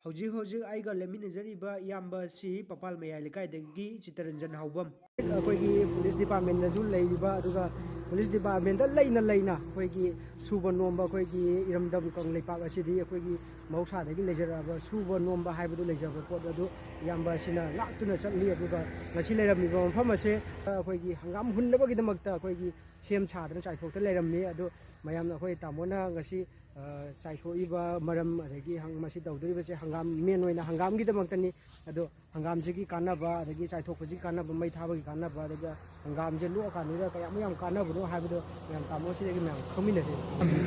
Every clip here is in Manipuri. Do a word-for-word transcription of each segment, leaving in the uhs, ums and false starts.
ꯍꯧꯖꯤꯛ ꯍꯧꯖꯤꯛ ꯑꯩꯒ ꯂꯩꯃꯤꯟꯅꯖꯔꯤꯕ ꯏꯌꯥꯝꯕ ꯑꯁꯤ ꯄꯄꯥꯜ ꯃꯌꯥꯏ ꯂꯩꯀꯥꯏꯗꯒꯤ ꯆꯤꯇꯔꯟꯖꯟ ꯍꯥꯎꯕꯝ꯫ ꯑꯩꯈꯣꯏꯒꯤ ꯄꯨꯂꯤꯁ ꯗꯤꯄꯥꯔꯠꯃꯦꯟꯗꯁꯨ ꯂꯩꯔꯤꯕ, ꯑꯗꯨꯒ ꯄꯨꯂꯤꯁ ꯗꯤꯄꯥꯔꯠꯃꯦꯟꯗ ꯂꯩꯅ ꯂꯩꯅ ꯑꯩꯈꯣꯏꯒꯤ ꯁꯨꯕ ꯅꯣꯝꯕ, ꯑꯩꯈꯣꯏꯒꯤ ꯏꯔꯝꯗꯝ ꯀꯪꯂꯩꯄꯥꯛ ꯑꯁꯤꯗꯤ ꯑꯩꯈꯣꯏꯒꯤ ꯃꯍꯧꯁꯥꯗꯒꯤ ꯂꯩꯖꯔꯛꯑꯕ ꯁꯨꯕ ꯅꯣꯝꯕ ꯍꯥꯏꯕꯗꯨ ꯂꯩꯖꯕ ꯄꯣꯠ ꯑꯗꯨ ꯏꯌꯥꯝꯕ ꯑꯁꯤꯅ ꯉꯥꯛꯇꯨꯅ ꯆꯠꯂꯤ꯫ ꯑꯗꯨꯒ ꯉꯁꯤ ꯂꯩꯔꯝꯃꯤꯕ ꯃꯐꯝ ꯑꯁꯦ ꯑꯩꯈꯣꯏꯒꯤ ꯍꯪꯒꯥꯝ ꯍꯨꯟꯅꯕꯒꯤꯗꯃꯛꯇ ꯑꯩꯈꯣꯏꯒꯤ ꯁꯦꯝ ꯁꯥꯗꯅ ꯆꯥꯏꯊꯣꯛꯇ ꯂꯩꯔꯝꯃꯤ꯫ ꯑꯗꯨ ꯃꯌꯥꯝꯅ ꯑꯩꯈꯣꯏ ꯇꯥꯃꯣꯅ ꯉꯁꯤ, ꯑ, ꯆꯥꯏꯊꯣꯛꯏꯕ ꯃꯔꯝ, ꯑꯗꯒꯤ ꯍꯪ-, ꯃꯁꯤ ꯇꯧꯗꯣꯔꯤꯕꯁꯦ ꯍꯪꯒꯥꯝ, ꯃꯦꯟ ꯑꯣꯏꯅ ꯍꯪꯒꯥꯝꯒꯤꯗꯃꯛꯇꯅꯤ꯫ ꯑꯗꯣ ꯍꯪꯒꯥꯝꯁꯤꯒꯤ ꯀꯥꯟꯅꯕ, ꯑꯗꯒꯤ ꯆꯥꯏꯊꯣꯛꯄꯁꯤꯒꯤ ꯀꯥꯟꯅꯕ, ꯃꯩ ꯊꯥꯕꯒꯤ ꯀꯥꯟꯅꯕ, ꯑꯗꯨꯒ ꯍꯪꯒꯥꯝꯁꯦ ꯂꯣꯛꯑꯀꯥꯟꯗꯨꯗ ꯀꯌꯥꯃꯨꯛ ꯌꯥꯝ ꯀꯥꯟꯅꯕꯅꯣ ꯍꯥꯏꯕꯗꯣ ꯃꯌꯥꯝ ꯇꯥꯃꯣꯁꯤꯗꯒꯤ ꯃꯌꯥꯝ ꯈꯪꯃꯤꯟꯅꯁꯦ꯫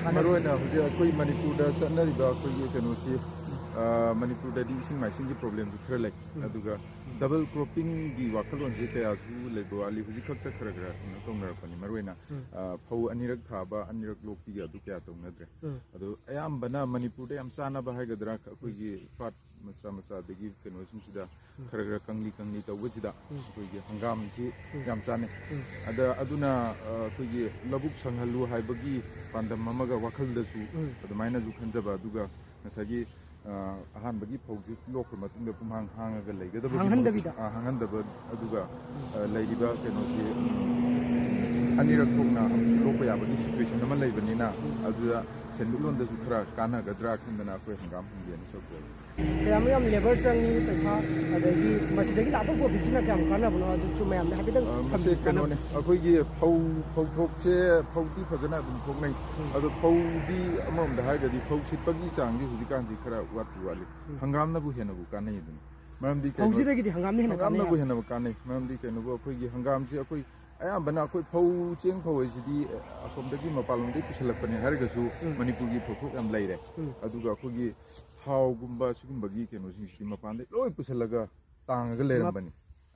ꯀꯥꯟꯅꯕ- ꯃꯔꯨꯑꯣꯏꯅ ꯍꯧꯖꯤꯛ ꯑꯩꯈꯣꯏ ꯃꯅꯤꯄꯨꯔꯗ ꯆꯠꯅꯔꯤꯕ ꯑꯩꯈꯣꯏꯒꯤ ꯀꯩꯅꯣꯁꯤ, ꯑ, ꯃꯅꯤꯄꯨꯔꯗꯗꯤ ꯏꯁꯤꯡ ꯃꯥꯏꯁꯤꯡꯒꯤ ꯄ꯭ꯔꯣꯕ꯭ꯂꯦꯝꯁꯤ ꯈꯔ ꯂꯩ꯫ ꯎꯝ꯫ ꯑꯗꯨꯒ ꯗꯕꯜ ꯀ꯭ꯔꯣꯞꯄꯤꯡꯒꯤ ꯋꯥꯈꯜꯂꯣꯟꯁꯦ ꯀꯌꯥꯁꯨ ꯂꯩꯕ ꯋꯥꯠꯂꯤ꯫ ꯍꯧꯖꯤꯛ ꯈꯛꯇ ꯈꯔ ꯈꯔ ꯀꯩꯅꯣ ꯇꯧꯅꯔꯛꯄꯅꯤ꯫ ꯃꯔꯨꯑꯣꯏꯅ, ꯎꯝ꯫ ꯑ, ꯐꯧ ꯑꯅꯤꯔꯛ ꯊꯥꯕ, ꯑꯅꯤꯔꯛ ꯂꯣꯛꯄꯤꯒ ꯑꯗꯨ ꯀꯌꯥ ꯇꯧꯅꯗ꯭ꯔꯦ꯫ ꯎꯝ꯫ ꯑꯗꯣ ꯑꯌꯥꯝꯕꯅ ꯃꯅꯤꯄꯨꯔꯗ ꯌꯥꯝ ꯆꯥꯅꯕ ꯍꯥꯏꯒꯗ꯭ꯔꯥ, ꯑꯩꯈꯣꯏꯒꯤ ꯄꯥꯠ ꯃꯆꯥ ꯃꯆꯥꯗꯒꯤ ꯀꯩꯅꯣꯁꯤꯡꯁꯤꯗ ꯎꯝ꯫ ꯈꯔ ꯈꯔ ꯀꯪꯂꯤ ꯀꯪꯂꯤ ꯇꯧꯕꯁꯤꯗ ꯎꯝ꯫ ꯑꯩꯈꯣꯏꯒꯤ ꯍꯪꯒꯥꯝꯁꯤ ꯎꯝ꯫ ꯌꯥꯝ ꯆꯥꯅꯩ꯫ ꯎꯝ꯫ ꯑꯗ ꯑꯗꯨꯅ, ꯑ, ꯑꯩꯈꯣꯏꯒꯤ ꯂꯧꯕꯨꯛ ꯁꯪꯍꯜꯂꯨ ꯍꯥꯏꯕꯒꯤ ꯄꯥꯟꯗꯝ ꯑꯃꯒ ꯋꯥꯈꯜꯗꯁꯨ ꯎꯝ꯫ ꯑꯗꯨꯃꯥꯏꯅꯁꯨ ꯈꯟꯖꯕ, ꯑꯗꯨꯒ ꯉꯁꯥꯏꯒꯤ, ꯑ, ꯑꯍꯥꯟꯕꯒꯤ ꯐꯧꯁꯤ ꯂꯣꯛꯈ꯭ꯔ ꯃꯇꯨꯡꯗ ꯄꯨꯝꯍꯥꯡ ꯍꯥꯡꯉꯒ ꯂꯩꯒꯗꯕꯒꯤ ꯍꯥꯡꯍꯟꯗꯕꯤꯗ꯫ ꯃꯍꯨꯠ-, ꯑ, ꯍꯥꯡꯍꯟꯗꯕ, ꯑꯗꯨꯒ, ꯑ, ꯂꯩꯔꯤꯕ ꯀꯩꯅꯣꯁꯤ, ꯎꯝ, ꯑꯅꯤꯔꯛ ꯊꯣꯛꯅ ꯑꯃꯨꯛꯁꯨ ꯂꯣꯛꯄ ꯌꯥꯕꯒꯤ ꯁꯤꯆꯨꯋꯦꯁꯟ ꯑꯃ ꯂꯩꯕꯅꯤꯅ, ꯎꯝ꯫ ꯑꯗꯨꯗ ꯁꯦꯟꯃꯤꯠꯂꯣꯟꯗꯁꯨ ꯈꯔ ꯀꯥꯟꯅꯒꯗ꯭ꯔꯥ ꯈꯟꯗꯅ ꯑꯩꯈꯣꯏ ꯍꯪꯒꯥꯝ ꯍꯨꯟꯒꯦꯅ ꯇꯧꯖꯕꯅꯤ꯫ ꯀꯌꯥꯃꯨꯛ ꯌꯥꯝ ꯂꯦꯕꯔ ꯆꯪꯉꯤ, ꯄꯩꯁꯥ, ꯑꯗꯒꯤ ꯃꯁꯤꯗꯒꯤ ꯂꯥꯛꯄ ꯄ꯭ꯔꯣꯐꯤꯠꯁꯤꯅ ꯀꯌꯥꯝ ꯀꯥꯟꯅꯕꯅꯣ, ꯑꯗꯨꯁꯨ ꯃꯌꯥꯝꯗ ꯍꯥꯏꯐꯦꯠꯇꯪ ꯑ, ꯃꯁꯤ ꯊꯝꯕꯤꯌꯨ꯫ ꯀꯩꯅꯣꯅꯦ, ꯑꯩꯈꯣꯏꯒꯤ ꯐꯧ, ꯐꯧꯊꯣꯛꯁꯦ, ꯐꯧꯗꯤ ꯐꯖꯅ ꯑꯗꯨꯝ ꯊꯣꯛꯅꯩ꯫ ꯎꯝ꯫ ꯑꯗꯣ ꯐꯧꯗꯤ ꯑꯃꯔꯣꯝꯗ ꯍꯥꯏꯔꯒꯗꯤ ꯐꯧ ꯁꯤꯠꯄꯒꯤ ꯆꯥꯡꯁꯤ ꯍꯧꯖꯤꯛꯀꯥꯟꯁꯤ ꯈꯔ ꯋꯥꯠꯄꯨ ꯋꯥꯠꯂꯤ꯫ ꯎꯝ꯫ ꯍꯪꯒꯥꯝꯅꯕꯨ ꯍꯦꯟꯅꯕꯨ ꯀꯥꯟꯅꯩ ꯑꯗꯨꯅꯤ꯫ ꯃꯔꯝꯗꯤ ꯀꯩꯅꯣ-, ꯐꯧꯁꯤꯗꯒꯤꯗꯤ ꯍꯪꯒꯥꯝꯅ ꯍꯦꯟꯅ ꯀꯥꯟꯅꯩ ꯍꯪꯒꯥꯝꯅꯕꯨ ꯍꯥꯏꯕ꯫ ꯍꯦꯟꯅꯕꯨ ꯀꯥꯟꯅꯩ꯫ ꯃꯔꯝꯗꯤ ꯀꯩꯅꯣꯕꯨ, ꯑꯩꯈꯣꯏꯒꯤ ꯍꯪꯒꯥꯝꯁꯤ ꯑꯩꯈꯣꯏ ꯑꯌꯥꯝꯕꯅ ꯑꯩꯈꯣꯏ ꯐꯧ, ꯆꯦꯡ ꯐꯧ ꯍꯥꯏꯁꯤꯗꯤ, ꯑ, ꯑꯁꯣꯝꯗꯒꯤ ꯃꯄꯥꯟꯂꯣꯝꯗꯒꯤ ꯄꯨꯁꯤꯜꯂꯛꯄꯅꯦ ꯍꯥꯏꯔꯒꯁꯨ ꯎꯝ꯫ ꯃꯅꯤꯄꯨꯔꯒꯤ ꯐꯧꯊꯣꯛ ꯌꯥꯝ ꯂꯩꯔꯦ꯫ ꯎꯝ꯫ ꯑꯗꯨꯒ ꯑꯩꯈꯣꯏꯒꯤ ꯊꯥꯎꯒꯨꯝꯕ ꯁꯤꯒꯨꯝꯕꯒꯤ ꯀꯩꯅꯣꯁꯤꯡꯁꯤꯗꯤ ꯃꯄꯥꯟꯗꯒꯤ ꯂꯣꯏ ꯄꯨꯁꯤꯜꯂꯒ ꯇꯥꯡꯉꯒ ꯂꯩꯔꯝꯕꯅꯤ꯫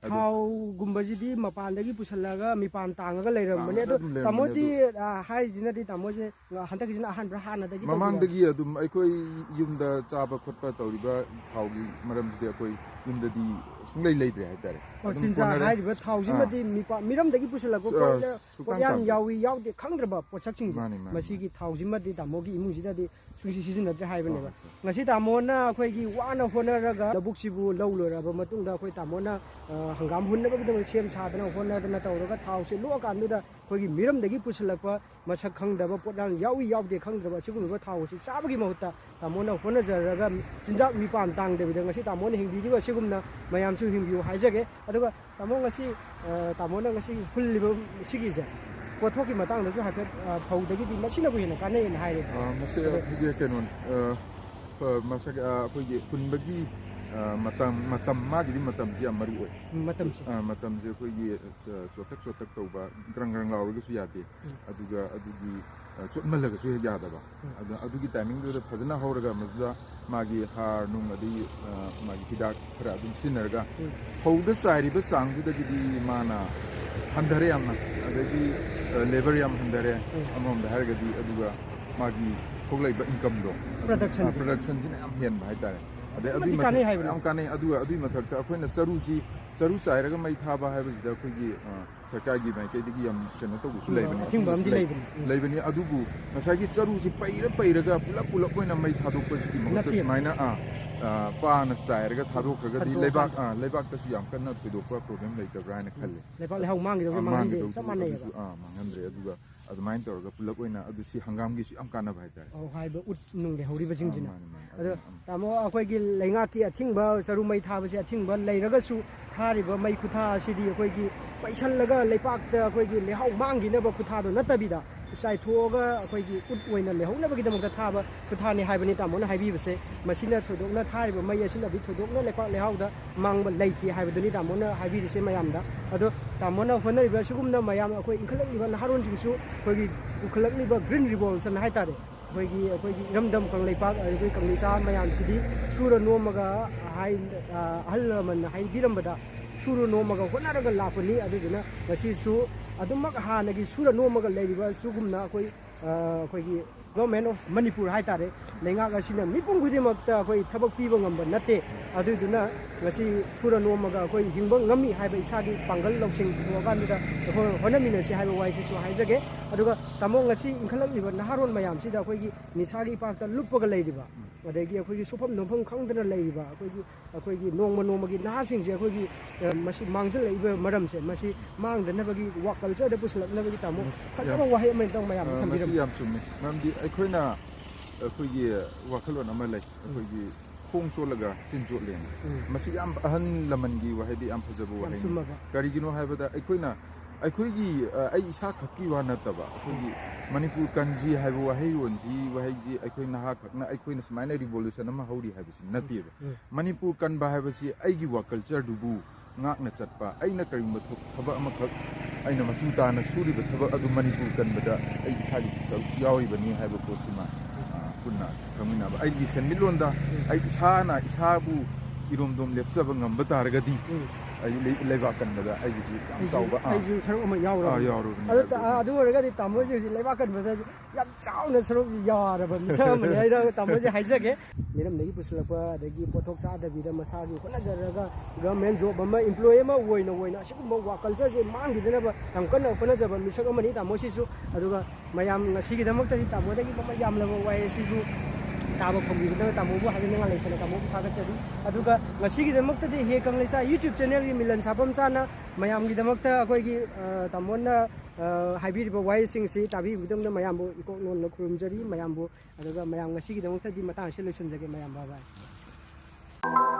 ꯑꯗꯨ ꯊꯥꯎꯒꯨꯝꯕꯁꯤꯗꯤ ꯃꯄꯥꯟꯗꯒꯤ ꯄꯨꯁꯤꯜꯂꯒ ꯃꯤꯄꯥꯟ ꯇꯥꯡꯉꯒ ꯂꯩꯔꯝꯕꯅꯤ꯫ ꯇꯥꯡꯉꯒ ꯑꯗꯣ ꯑꯗꯨꯝ ꯂꯩꯔꯝꯕꯅꯤ꯫ ꯇꯥꯃꯣꯗꯤ, ꯑꯗꯨ ꯑ, ꯍꯥꯏꯔꯤꯁꯤꯅꯗꯤ ꯇꯥꯃꯣꯁꯦ, ꯑ, ꯍꯟꯗꯛꯀꯤꯁꯤꯅ ꯑꯍꯥꯟꯕ, ꯍꯥꯟꯅꯗꯒꯤ ꯇꯧꯕꯤꯔꯣ? ꯃꯃꯥꯡꯗꯒꯤ ꯑꯗꯨꯝ ꯑꯩꯈꯣꯏ ꯌꯨꯝꯗ ꯆꯥꯕ ꯈꯣꯠꯄ ꯇꯧꯔꯤꯕ ꯊꯥꯎꯒꯤ ꯃꯔꯝꯁꯤꯗꯤ ꯑꯩꯈꯣꯏ ꯌꯨꯝꯗꯗꯤ ꯁꯨꯡꯂꯩ ꯂꯩꯇ꯭ꯔꯦ ꯍꯥꯏꯇꯥꯔꯦ꯫ ꯑꯣ, ꯑꯗꯨꯝ ꯆꯤꯟꯖꯥꯛ ꯀꯣꯟꯅꯔꯦ꯫ ꯍꯥꯏꯔꯤꯕ ꯊꯥꯎꯁꯤꯃꯗꯤ ꯑꯥ꯫ ꯃꯤꯄꯥ-, ꯃꯤꯔꯝꯗꯒꯤ ꯄꯨꯁꯤꯜꯂꯛꯄ ꯑ, ꯄꯣꯠ-, ꯁꯨꯡꯇꯥꯡ ꯄꯣꯠꯌꯥꯟ ꯇꯥꯡꯗ꯭ꯔꯦ꯫ ꯌꯥꯎꯏ ꯌꯥꯎꯗꯦ ꯈꯪꯗ꯭ꯔꯕ ꯄꯣꯠꯁꯛꯁꯤꯡꯁꯦ꯫ ꯃꯥꯅꯤ, ꯃꯥꯅꯤ, ꯃꯁꯤꯒꯤ ꯃꯥꯅꯤ꯫ ꯊꯥꯎꯁꯤꯃꯗꯤ ꯇꯥꯃꯣꯒꯤ ꯏꯃꯨꯡꯁꯤꯗꯗꯤ ꯁꯨꯡꯁꯤ ꯁꯤꯖꯤꯟꯅꯗ꯭ꯔꯦ ꯍꯥꯏꯕꯅꯦꯕ꯫ ꯑꯥ, ꯁꯥꯔ꯫ ꯉꯁꯤ ꯇꯥꯃꯣꯅ ꯑꯩꯈꯣꯏꯒꯤ ꯋꯥꯅ ꯍꯣꯠꯅꯔꯒ ꯂꯧꯕꯨꯛꯁꯤꯕꯨ ꯂꯧ ꯂꯣꯏꯔꯛꯑꯕ ꯃꯇꯨꯡꯗ ꯑꯩꯈꯣꯏ ꯇꯥꯃꯣꯅ, ꯑ, ꯍꯪꯒꯥꯝ ꯍꯨꯟꯅꯕꯒꯤꯗꯃꯛ ꯁꯦꯝ ꯁꯥꯗꯅ ꯍꯣꯠꯅꯗꯅ ꯇꯧꯔꯒ ꯊꯥꯎꯁꯦ ꯂꯣꯛꯑꯀꯥꯟꯗꯨꯗ ꯑꯩꯈꯣꯏꯒꯤ ꯃꯤꯔꯝꯗꯒꯤ ꯄꯨꯁꯤꯜꯂꯛꯄ ꯃꯁꯛ ꯈꯪꯗꯕ, ꯄꯣꯠꯌꯥꯟ ꯌꯥꯎꯏ ꯌꯥꯎꯗꯦ ꯈꯪꯗ꯭ꯔꯕ ꯑꯁꯤꯒꯨꯝꯂꯕ ꯊꯥꯎ ꯑꯁꯤ ꯆꯥꯕꯒꯤ ꯃꯍꯨꯠꯇ ꯇꯥꯃꯣꯅ ꯍꯣꯠꯅꯖꯔꯒ ꯆꯤꯟꯖꯥꯛ ꯃꯤꯄꯥꯟ ꯇꯥꯡꯗꯕꯤꯗ ꯉꯁꯤ ꯇꯥꯃꯣꯅ ꯍꯤꯡꯕꯤꯔꯤꯕ ꯑꯁꯤꯒꯨꯝꯅ ꯃꯌꯥꯝꯁꯨ ꯍꯤꯡꯕꯤꯌꯨ ꯍꯥꯏꯖꯒꯦ꯫ ꯑꯗꯨꯒ ꯇꯥꯃꯣ, ꯉꯁꯤ, ꯑ, ꯇꯥꯃꯣꯅ ꯉꯁꯤ ꯍꯨꯜꯂꯤꯕ ꯁꯤꯒꯤꯁꯦ, ꯄꯣꯠꯊꯣꯛꯀꯤ ꯃꯇꯥꯡꯗꯁꯨ ꯍꯥꯏꯐꯦꯠ, ꯑ, ꯐꯧꯗꯒꯤꯗꯤ ꯃꯁꯤꯅꯕꯨ ꯍꯦꯟꯅ ꯀꯥꯟꯅꯩꯌꯦꯅ ꯍꯥꯏꯔꯦ꯫ ꯑ, ꯃꯁꯤ ꯑꯗꯣ ꯑꯩꯈꯣꯏꯒꯤ ꯀꯩꯅꯣ, ꯑ, ꯑ, ꯃꯁꯛ, ꯑ, ꯑꯩꯈꯣꯏꯒꯤ ꯍꯨꯟꯕꯒꯤ, ꯑ, ꯃꯇꯝ, ꯃꯇꯝ, ꯃꯥꯒꯤꯗꯤ ꯃꯇꯝꯁꯤ ꯌꯥꯝ ꯃꯔꯨ ꯑꯣꯏ꯫ ꯎꯝ, ꯃꯇꯝꯁꯦ꯫ ꯑ, ꯃꯇꯝꯁꯦ ꯑꯩꯈꯣꯏꯒꯤ, ꯑ, ꯆꯣꯠꯇꯛ ꯆꯣꯠꯇꯛ ꯇꯧꯕ, ꯒ꯭ꯔꯪ ꯒ꯭ꯔꯪ ꯂꯥꯎꯔꯒꯁꯨ ꯌꯥꯗꯦ꯫ ꯎꯝ꯫ ꯑꯗꯨꯒ ꯑꯗꯨꯒꯤ, ꯑ, ꯆꯣꯠꯃꯜꯂꯒꯁꯨ ꯍꯦꯛ ꯌꯥꯗꯕ꯫ ꯎꯝ꯫ ꯑꯗꯨ, ꯑꯗꯨꯒꯤ timingꯗꯨꯗ ꯐꯖꯅ ꯍꯧꯔꯒ ꯃꯗꯨꯗ ꯃꯥꯒꯤ ꯍꯥꯔ ꯅꯨꯡ ꯑꯗꯒꯤ, ꯑ, ꯃꯥꯒꯤ ꯍꯤꯗꯥꯛ ꯈꯔ ꯑꯗꯨꯝ ꯁꯤꯖꯤꯟꯅꯔꯒ ꯎꯝ꯫ ꯐꯧꯗ ꯆꯥꯏꯔꯤꯕ ꯆꯥꯡꯗꯨꯗꯒꯤꯗꯤ ꯃꯥꯅ ꯍꯟꯊꯔꯦ ꯌꯥꯝꯅ꯫ ꯑꯗꯒꯤ, ꯑ, labour ꯌꯥꯝ ꯍꯟꯊꯔꯦ ꯎꯝ꯫ ꯑꯃꯔꯣꯝꯗ ꯍꯥꯏꯔꯒꯗꯤ꯫ ꯑꯗꯨꯒ ꯃꯥꯒꯤ ꯊꯣꯛꯂꯛꯏꯕ incomeꯗꯣ, Productionꯁꯦ꯫ ꯑ, productionꯁꯤꯅ ꯌꯥꯝ ꯍꯦꯟꯕ ꯍꯥꯏꯇꯥꯔꯦ꯫ ꯑꯗꯩ ꯑꯗꯨꯛꯀꯤ ꯑꯗꯨꯒꯤ ꯃꯇꯤꯛ ꯃꯊꯛ-, ꯀꯥꯟꯅꯩ ꯍꯥꯏꯕꯅꯦ꯫ ꯌꯥꯝ ꯀꯥꯟꯅꯩ꯫ ꯑꯗꯨꯒ ꯑꯗꯨꯒꯤ ꯃꯊꯛꯇ ꯑꯩꯈꯣꯏꯅ ꯆꯔꯨꯁꯤ, ꯆꯔꯨ ꯆꯥꯏꯔꯒ ꯃꯩ ꯊꯥꯕ ꯍꯥꯏꯕꯁꯤꯗ ꯑꯩꯈꯣꯏꯒꯤ, ꯑ, ꯁꯔꯀꯥꯔꯒꯤ ꯃꯥꯏꯀꯩꯗꯒꯤ ꯌꯥꯝ ꯀꯩꯅꯣ ꯇꯧꯕꯁꯨ ꯎꯝ, ꯂꯩꯕꯅꯤ, ꯑꯊꯤꯡꯕ ꯑꯃꯗꯤ ꯂꯩ-, ꯂꯩꯕꯅꯤ꯫ ꯎꯝ꯫ ꯂꯩꯕꯅꯤ꯫ ꯑꯗꯨꯕꯨ ꯉꯁꯥꯏꯒꯤ ꯆꯔꯨꯁꯤ ꯄꯩꯔ ꯄꯩꯔꯒ ꯄꯨꯂꯞ ꯄꯨꯂꯞ ꯑꯣꯏꯅ ꯃꯩ ꯊꯥꯗꯣꯛꯄꯁꯤꯒꯤ ꯃꯍꯨꯠꯇ ꯅꯠꯇꯦ꯫ ꯁꯨꯃꯥꯏꯅ, ꯑ, ꯑ, ꯄꯥꯅ ꯆꯥꯏꯔꯒ ꯊꯥꯗꯣꯛꯈ꯭ꯔꯒꯗꯤ ꯁꯟꯊꯣꯛ ꯂꯩꯕꯥꯛ, ꯍꯥꯟ-, ꯑ, ꯂꯩꯕꯥꯛꯇꯁꯨ ꯌꯥꯝ ꯀꯟꯅ ꯊꯣꯏꯗꯣꯛꯄ problem ꯂꯩꯇꯕ꯭ꯔꯥ ꯍꯥꯏꯅ ꯎꯝ꯫ ꯈꯜꯂꯤ꯫ ꯂꯩꯕꯥꯛ ꯂꯩꯍꯥꯎ ꯃꯥꯡꯈꯤꯗꯕꯁꯦ ꯑ, ꯃꯥꯡꯍꯟꯗꯦ, ꯃꯥꯡꯈꯤꯗꯧ-, ꯆꯞ ꯃꯥꯟꯅꯩꯌꯦꯕ꯫ ꯑꯗꯨꯁꯨ, ꯑ, ꯃꯥꯡꯍꯟꯗ꯭ꯔꯦ꯫ ꯑꯗꯨꯒ ꯑꯗꯨꯃꯥꯏꯅ ꯇꯧꯔꯒ ꯄꯨꯂꯞ ꯑꯣꯏꯅ ꯑꯗꯨ ꯁꯤ ꯍꯪꯒꯥꯝꯒꯤꯁꯨ ꯌꯥꯝ ꯀꯥꯟꯅꯕ ꯍꯥꯏꯇꯥꯔꯦ꯫ ꯑꯧ, ꯍꯥꯏꯕ ꯎꯠ ꯅꯨꯡ ꯂꯩꯍꯧꯔꯤꯕꯁꯤꯡꯁꯤꯅ꯫ ꯑꯥ, ꯃꯥꯅꯦ, ꯃꯥꯅꯦ꯫ ꯑꯗꯣ ꯑꯗꯨꯅ, ꯎꯝ꯫ ꯇꯥꯃꯣ, ꯑꯩꯈꯣꯏꯒꯤ ꯂꯩꯉꯥꯛꯀꯤ ꯑꯊꯤꯡꯕ ꯆꯔꯨ ꯃꯩ ꯊꯥꯕꯁꯦ ꯑꯊꯤꯡꯕ ꯂꯩꯔꯒꯁꯨ ꯊꯥꯔꯤꯕ ꯃꯩ ꯈꯨꯊꯥ ꯑꯁꯤꯗꯤ ꯑꯩꯈꯣꯏꯒꯤ ꯄꯩꯁꯜꯂꯒ ꯂꯩꯄꯥꯛꯇ ꯑꯩꯈꯣꯏꯒꯤ ꯂꯩꯍꯥꯎ ꯃꯥꯡꯈꯤꯅꯕ ꯈꯨꯊꯥꯗꯣ ꯅꯠꯇꯕꯤꯗ ꯆꯥꯏꯊꯣꯛꯑꯒ ꯑꯩꯈꯣꯏꯒꯤ ꯎꯠ ꯑꯣꯏꯅ ꯂꯩꯍꯧꯅꯕꯒꯤꯗꯃꯛꯇ ꯊꯥꯕ ꯈꯨꯊꯥꯅꯤ ꯍꯥꯏꯕꯅꯤ ꯇꯥꯃꯣꯅ ꯍꯥꯏꯕꯤꯕꯁꯦ꯫ ꯃꯁꯤꯅ ꯊꯣꯏꯗꯣꯛꯅ ꯊꯥꯔꯤꯕ ꯃꯩ ꯑꯁꯤꯅꯗꯤ ꯊꯣꯏꯗꯣꯛꯅ ꯂꯩꯄꯥꯛ ꯂꯩꯍꯥꯎꯗ ꯃꯥꯡꯕ ꯂꯩꯇꯦ ꯍꯥꯏꯕꯗꯨꯅꯤ ꯇꯥꯃꯣꯅ ꯍꯥꯏꯕꯤꯔꯤꯁꯦ ꯃꯌꯥꯝꯗ꯫ ꯑꯗꯣ ꯇꯥꯃꯣꯅ ꯍꯣꯠꯅꯔꯤꯕ ꯑꯁꯤꯒꯨꯝꯅ ꯃꯌꯥꯝ ꯑꯩꯈꯣꯏ ꯏꯟꯈꯠꯂꯛꯂꯤꯕ ꯅꯍꯥꯔꯣꯟꯁꯤꯡꯁꯨ ꯑꯩꯈꯣꯏꯒꯤ ꯄꯨꯈꯠꯂꯛꯂꯤꯕ green revolution ꯍꯥꯏꯇꯥꯔꯦ, ꯑꯩꯈꯣꯏꯒꯤ, ꯑꯩꯈꯣꯏꯒꯤ ꯏꯔꯝꯗꯝ ꯀꯪꯂꯩꯄꯥꯛ, ꯑꯩꯈꯣꯏ ꯀꯪꯂꯩꯆꯥ ꯃꯌꯥꯝꯁꯤꯗꯤ ꯁꯨꯔ ꯅꯣꯝꯃꯒ ꯍꯥꯏ-, ꯑ, ꯑꯍꯜ ꯂꯃꯟꯅ ꯍꯥꯏꯕꯤꯔꯝꯕꯗ ꯁꯨꯔ ꯅꯣꯝꯃꯒ ꯍꯣꯠꯅꯔꯒ ꯂꯥꯛꯄꯅꯤ꯫ ꯑꯗꯨꯗꯨꯅ ꯉꯁꯤꯁꯨ ꯑꯗꯨꯃꯛ ꯍꯥꯟꯅꯒꯤ ꯁꯨꯔ ꯅꯣꯝꯃꯒ ꯂꯩꯔꯤꯕ ꯁꯤꯒꯨꯝꯅ ꯑꯩꯈꯣꯏ, ꯑ, ꯑꯩꯈꯣꯏꯒꯤ Government of Manipur ꯍꯥꯏꯇꯥꯔꯦ, ꯂꯩꯉꯥꯛ ꯑꯁꯤꯅ ꯃꯤꯄꯨꯝ ꯈꯨꯗꯤꯡꯃꯛꯇ ꯑꯩꯈꯣꯏ ꯊꯕꯛ ꯄꯤꯕ ꯉꯝꯕ ꯅꯠꯇꯦ꯫ ꯑꯗꯨꯏꯗꯨꯅ ꯉꯁꯤ ꯁꯨꯔ ꯅꯣꯝꯃꯒ ꯑꯩꯈꯣꯏ ꯍꯤꯡꯕ ꯉꯝꯃꯤ ꯍꯥꯏꯕ ꯏꯁꯥꯒꯤ ꯄꯥꯡꯒꯜ ꯂꯧꯁꯤꯡ ꯄꯨꯊꯣꯛꯑꯀꯥꯟꯗꯨꯗ ꯑꯩꯈꯣꯏ ꯍꯣꯠꯅꯃꯤꯟꯅꯁꯤ ꯍꯥꯏꯕ ꯋꯥꯍꯩꯁꯤꯁꯨ ꯍꯥꯏꯖꯒꯦ꯫ ꯑꯗꯨꯒ ꯇꯥꯃꯣ, ꯉꯁꯤ ꯏꯟꯈꯠꯂꯛꯂꯤꯕ ꯅꯍꯥꯔꯣꯟ ꯃꯌꯥꯝꯁꯤꯗ ꯑꯩꯈꯣꯏꯒꯤ ꯅꯤꯁꯥꯒꯤ ꯏꯄꯥꯛꯇ ꯂꯨꯞꯄꯒ ꯂꯩꯔꯤꯕ, ꯑꯗꯒꯤ ꯑꯩꯈꯣꯏꯒꯤ ꯁꯨꯐꯝ ꯅꯣꯝꯐꯝ ꯈꯪꯗꯅ ꯂꯩꯔꯤꯕ, ꯑꯩꯈꯣꯏꯒꯤ ꯑꯩꯈꯣꯏꯒꯤ ꯅꯣꯡꯃ ꯅꯣꯡꯃꯒꯤ ꯅꯍꯥꯁꯤꯡꯁꯦ ꯑꯩꯈꯣꯏꯒꯤ, ꯑ, ꯃꯁꯤ ꯃꯥꯡꯁꯤꯜꯂꯛꯏꯕ ꯃꯔꯝꯁꯦ, ꯃꯁꯤ ꯃꯥꯡꯗꯅꯕꯒꯤ ꯋꯥ ꯀꯜꯆꯔꯗ ꯄꯨꯁꯤꯜꯂꯛꯅꯕꯒꯤ, ꯇꯥꯃꯣ, ꯃꯁꯤ ꯐꯖꯕ ꯌꯥꯝ, ꯋꯥꯍꯩ ꯑꯃ ꯑꯝꯇꯪ ꯃꯌꯥꯝꯗ ꯑ, ꯃꯁꯤ ꯊꯝꯕꯤꯔꯝꯃꯨ꯫ ꯌꯥꯝ ꯆꯨꯝꯃꯤ꯫ ꯃꯔꯝꯗꯤ ꯑꯩꯈꯣꯏꯅ, ꯑꯩꯈꯣꯏꯒꯤ ꯋꯥꯈꯜꯂꯣꯟ ꯑꯃ ꯂꯩ, ꯎꯝ꯫ ꯑꯩꯈꯣꯏꯒꯤ "ꯈꯣꯡ ꯆꯣꯠꯂꯒ ꯆꯤꯟ ꯆꯣꯠꯂꯦꯅ"꯫ ꯎꯝ꯫ ꯃꯁꯤ ꯌꯥꯝ ꯑꯍꯜ ꯂꯃꯟꯒꯤ ꯋꯥꯍꯩꯗꯤ, ꯌꯥꯝ ꯐꯖꯕ ꯌꯥꯝ ꯋꯥꯍꯩꯅꯤ꯫ ꯆꯨꯝꯃꯕ꯫ ꯀꯔꯤꯒꯤꯅꯣ ꯍꯥꯏꯕꯗ, ꯑꯩꯈꯣꯏꯅ, ꯑꯩꯈꯣꯏꯒꯤ, ꯑ, ꯑꯩ ꯏꯁꯥ ꯈꯛꯀꯤ ꯋꯥ ꯅꯠꯇꯕ, ꯑꯩꯈꯣꯏꯒꯤ ꯃꯅꯤꯄꯨꯔ ꯀꯟꯖꯤ ꯍꯥꯏꯕ ꯋꯥꯍꯩꯔꯣꯟꯁꯤ, ꯋꯥꯍꯩꯁꯤ ꯑꯩꯈꯣꯏ ꯅꯍꯥ ꯈꯛꯅ, ꯑꯩꯈꯣꯏꯅ ꯁꯨꯃꯥꯏꯅ revolution ꯑꯃ ꯍꯧꯔꯤ ꯍꯥꯏꯕꯁꯤ ꯅꯠꯇꯦꯕ꯫ ꯎꯝ꯫ ꯃꯅꯤꯄꯨꯔ ꯀꯟꯕ ꯍꯥꯏꯕꯁꯤ ꯑꯩꯒꯤ ꯋꯥ ꯀꯜꯆꯔꯗꯨꯕꯨ ꯉꯥꯛꯅ ꯆꯠꯄ, ꯑꯩꯅ ꯀꯔꯤꯒꯨꯝꯕ ꯊꯕꯛ, ꯊꯕꯛ ꯑꯃꯈꯛ, ꯑꯩꯅ ꯃꯆꯨ ꯇꯥꯅ ꯁꯨꯔꯤꯕ ꯊꯕꯛ ꯑꯗꯨ ꯃꯅꯤꯄꯨꯔ ꯀꯟꯕꯗ ꯑꯩ ꯏꯁꯥꯒꯤ ꯁꯔꯨꯛ ꯌꯥꯎꯔꯤꯕꯅꯤ ꯍꯥꯏꯕ ꯄꯣꯠꯁꯤꯃ, ꯑ, ꯄꯨꯟꯅ ꯈꯪꯃꯤꯟꯅꯕ꯫ ꯑꯩꯒꯤ ꯁꯦꯟꯃꯤꯠꯂꯣꯟꯗ ꯎꯝ꯫ ꯑꯩ ꯏꯁꯥꯅ ꯏꯁꯥꯕꯨ ꯏꯔꯣꯝꯗꯣꯝ ꯂꯦꯞꯆꯕ ꯉꯝꯕ ꯇꯥꯔꯒꯗꯤ, ꯎꯝ꯫ ꯑꯩ ꯂꯩ-, ꯂꯩꯕꯥꯛ ꯀꯟꯕꯗ ꯑꯩꯒꯤꯁꯨ ꯌꯥꯝ ꯑꯩꯁꯨ, ꯆꯥꯎꯕ, ꯑꯥ꯫ ꯑꯩꯁꯨ ꯁꯔꯨꯛ ꯑꯃ ꯌꯥꯎꯔꯕꯅꯤ꯫ ꯑꯥ, ꯌꯥꯎꯔꯕꯅꯤ ꯑꯗꯨ ꯍꯥꯏꯕꯗꯨ꯫ ꯑꯥ, ꯑꯗꯨ ꯑꯣꯏꯔꯒꯗꯤ ꯇꯥꯃꯣꯁꯦ ꯍꯧꯖꯤꯛ ꯂꯩꯕꯥꯛ ꯀꯟꯕꯗ ꯌꯥꯝ ꯆꯥꯎꯅ ꯁꯔꯨꯛ ꯌꯥꯔꯕ ꯃꯤꯁꯛ ꯑꯃꯅꯤ ꯍꯥꯏꯅ ꯇꯥꯃꯣꯁꯦ ꯍꯥꯏꯖꯒꯦ꯫ ꯃꯤꯔꯝꯗꯒꯤ ꯄꯨꯁꯤꯜꯂꯛꯄ, ꯑꯗꯒꯤ ꯄꯣꯠꯊꯣꯛ ꯆꯥꯗꯕꯤꯗ ꯃꯁꯥꯒꯤ ꯍꯣꯠꯅꯖꯔꯒ government job ꯑꯃ, employee ꯑꯃ ꯑꯣꯏꯅ, ꯑꯣꯏꯅ ꯑꯁꯤꯒꯨꯝꯕ ꯋꯥ ꯀꯜꯆꯔꯁꯦ ꯃꯥꯡꯈꯤꯗꯅꯕ ꯌꯥꯝ ꯀꯟꯅ ꯍꯣꯠꯅꯖꯕ ꯃꯤꯁꯛ ꯑꯃꯅꯤ ꯇꯥꯃꯣꯁꯤꯁꯨ꯫ ꯑꯗꯨꯒ ꯃꯌꯥꯝ ꯉꯁꯤꯒꯤꯗꯃꯛꯇꯗꯤ ꯇꯥꯃꯣꯗꯒꯤ ꯃꯃꯜ ꯌꯥꯝꯂꯕ ꯋꯥꯍꯩ ꯑꯁꯤꯁꯨ ꯇꯥꯕ ꯐꯪꯕꯤꯕꯗ ꯇꯥꯃꯣꯕꯨ ꯍꯥꯏꯖꯅꯤꯡꯉꯥꯏ ꯂꯩꯇꯅ ꯇꯥꯃꯣꯕꯨ ꯊꯥꯒꯠꯆꯔꯤ꯫ ꯑꯗꯨꯒ ꯉꯁꯤꯒꯤꯗꯃꯛꯇꯗꯤ ꯍꯦ ꯀꯪꯂꯩꯆꯥ YouTube channelꯒꯤ ꯃꯤꯂꯟ ꯁꯥꯐꯝ ꯆꯥꯅ ꯃꯌꯥꯝꯒꯤꯗꯃꯛꯇ ꯑꯩꯈꯣꯏꯒꯤ, ꯑ, ꯇꯥꯃꯣꯅ, ꯑ, ꯍꯥꯏꯕꯤꯔꯤꯕ ꯋꯥꯍꯩꯁꯤꯡꯁꯤ ꯇꯥꯕꯤꯕꯒꯤꯗꯃꯛꯇ ꯃꯌꯥꯝꯕꯨ ꯏꯀꯣꯛ ꯅꯣꯟꯅ ꯈꯨꯔꯨꯝꯖꯔꯤ꯫ ꯃꯌꯥꯝꯕꯨ, ꯑꯗꯨꯒ ꯃꯌꯥꯝ ꯉꯁꯤꯒꯤꯗꯃꯛꯇꯗꯤ ꯃꯇꯥꯡ ꯑꯁꯤꯗ ꯂꯣꯏꯁꯤꯟꯖꯒꯦ꯫ ꯃꯌꯥꯝ bye bye꯫